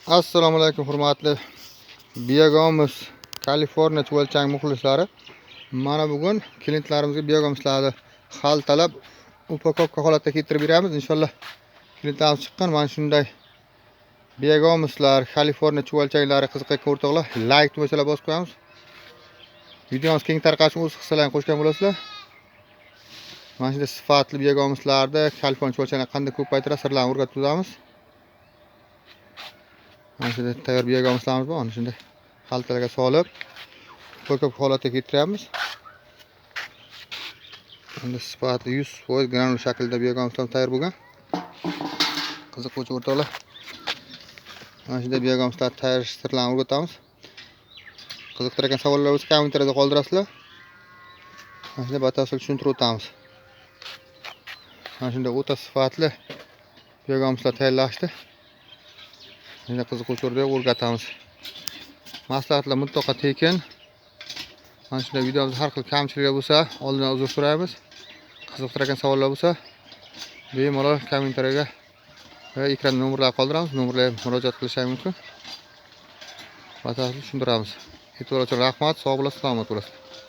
Assalomu alaykum, hurmatli Biogomus Kaliforniya chuvalchang muxlislari. Mana bugun klientlarimizga biogomuslarni xaltalab упаковка holatda keltirib beramiz. Inshaalloh, klientlarimiz chiqqan mana shunday biogomuslar, Kaliforniya chuvalchanglari qiziqayotgan o'rtoqlar, layk tugmachalar bosib qo'yamiz. Videomiz keng tarqalishi o'z hissalarini qo'shgan bo'lasizlar. Mana shunday sifatli biogomuslarni, Kaliforniya chuvalchanglarni qanday ko'paytirish sirlarini o'rgatib o'tamiz. Mana shunday tayyor biogomuslarimiz bor, mana shunday xaltalarga solib, упаковка holatga keltiryapmiz. Endi sifatli, 100% granul shaklida biogomuslar tayyor bo'lgan. Qiziquvchi o'rtoqlar, mana shunday biogomuslar tayyor sirlarini o'rgatamiz. Qiziqtirgan savollar bo'lsa, kommentariyada qoldirasizlar. Mana shunday batafsil tushuntirib o'tamiz. Mana shunday o'ta sifatli biogomuslar tayyorlashdi. Shunday qiziquvchi o'rtoqlar, o'rgatamiz. Maslahatlar mutlaqo tekin. Mana shunday videomizda har xil kamchiliklar bo'lsa, oldindan uzr so'raymiz. Qiziqtirgan savollar bo'lsa, bemalol kommentariyaga va ekranda nomerlar qoldiramiz. Nomerlarga murojaat qilishlari mumkin. Batafsil tushuntiramiz. E'tibor uchun rahmat. Sog' bo'lasiz, salomat bo'lasiz.